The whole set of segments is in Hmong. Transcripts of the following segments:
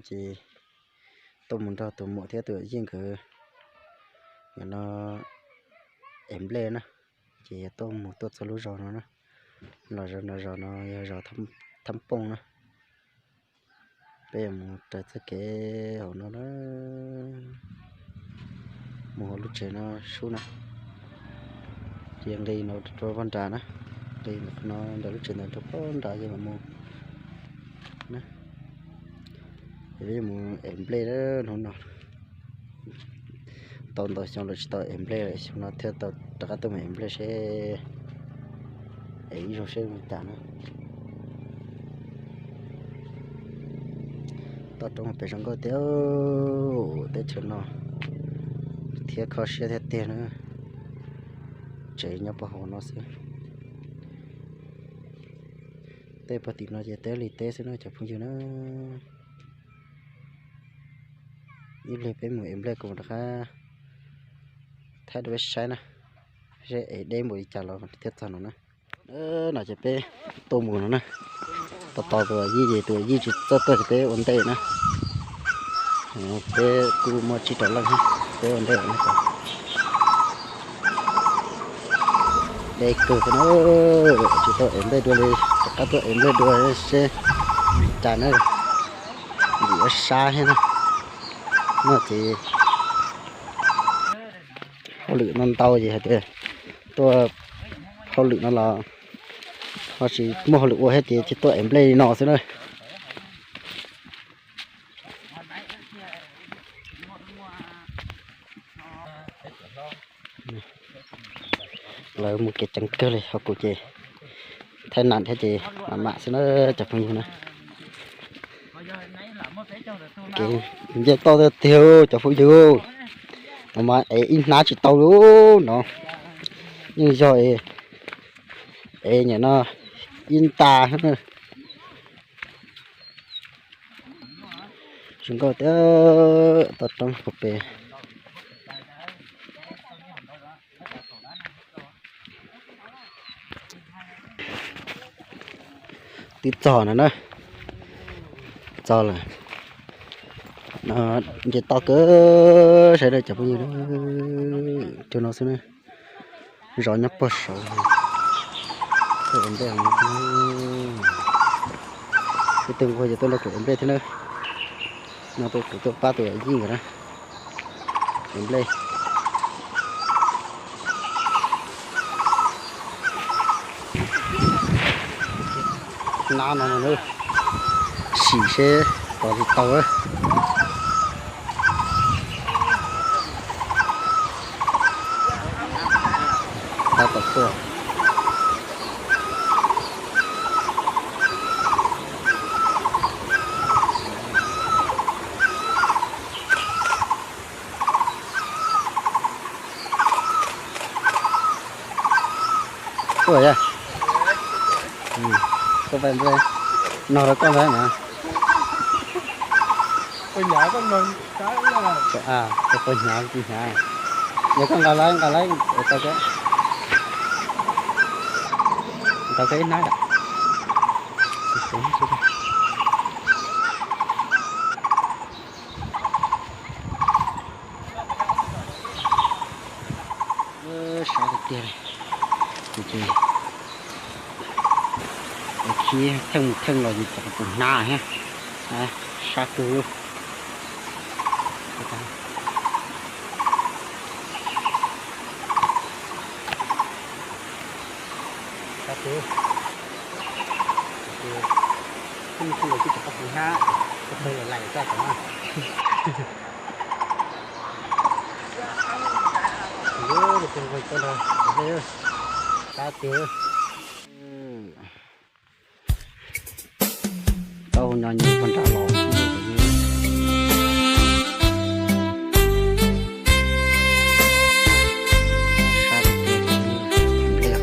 Ces tuaj mus nrog tus muam thiab tus yij nkawd no ev nplej na. Ces yog tuaj mus tuaj txog lub zos no na, los zos no, zos no yog zos Thab Pooj na. Peb yuav mus raws txoj kev hauv no na, mus hauv lub tsev no sub na. Ces nqis no rau pob nrad na, nqis no ntawm lub tsev ntawd rau pob nrad ces mam mus na. Ces peb yuav mus ev nplej hnub no. Tau ntau xyoo lawm tsis tau ev nplej lawm, xyoo no thiaj tau rov qab tuaj mus ev nplej seb, ev ib zaug seb ua cas na. Toj roob pem zoo nkauj tiag, teb chaws no thiab kho siab thiab tiag na. Tsev nyob puag hauv no xwb. Tej puag tim no ces teb li teb xwb na cov phooj ywg na. Ib pliag peb mus ev nplej kuv mam rov qab thaij rau peb saib na, seb ev deb npaum li cas los thiaj txog no na. No ces peb tuaj mus no na, tos tos tus yij ces tus yij tsis txawj tuaj ces peb ua ntej na. Peb kuj muaj tsib rau leej, peb ua ntej na. Deb kawg na, tsis tau ev nplej dua li, rov qab tuaj ev nplej dua seb cas na. Ntxim ua sab thiab na. No ces hauj lwm no ntau ces hais tias tuaj hauj lwm no los ho tsis muaj hauj lwm ua thiab ces tsis tuaj ev nplej li no xwb na. Lawv mus kev ceev kawg li, ho kuv ces thaij nam thiab ces mam mam xwb na cov phooj ywg na. Kev nce toj tiag tiag cov phooj ywg, no mas ev ib hnab tsis tau li no, yeej yog ev nyam no ib nta. Zoo nkauj tiag, toj roob puag pem. Twb txog no na, txog lawm. Nce toj kawg, saib cov phooj ywg, cov no xwb na. Zos nyob puag saud. Ib tug nquag ces tuaj nrog kuv ev nplej thiab na. No tuaj kuv tuaj pab tus yij nkawd na. Ev nplej. Nab no sim seb tos tsis tau. Tab tom tuaj. Tuaj yog, tuaj pab nplej, no rau koj ntag na. Koj hnyav, koj hnyav, yog koj nqa laib, nqa laib, nqa ib hnab. Sab tiag tiag li. Ces khib theej mus theej los yus cov pus hnab thiab. Sab kawg. Sab kawg. Ces theej mus theej los yus cov pus hnab, pus laim laim txaj tom no. Sab tiag. Tau nyo nyo pog nrad los. Sab tiag tiag.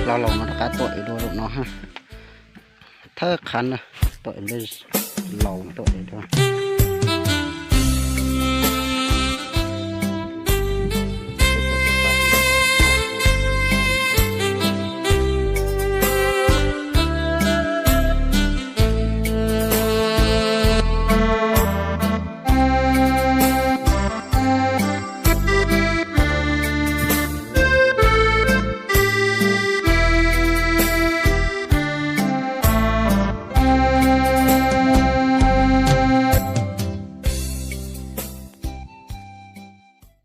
Los los no rov qab tuaj ev dua zaum no ha. Thawj qhov na, tuaj ev nplej laus tuaj ev dua.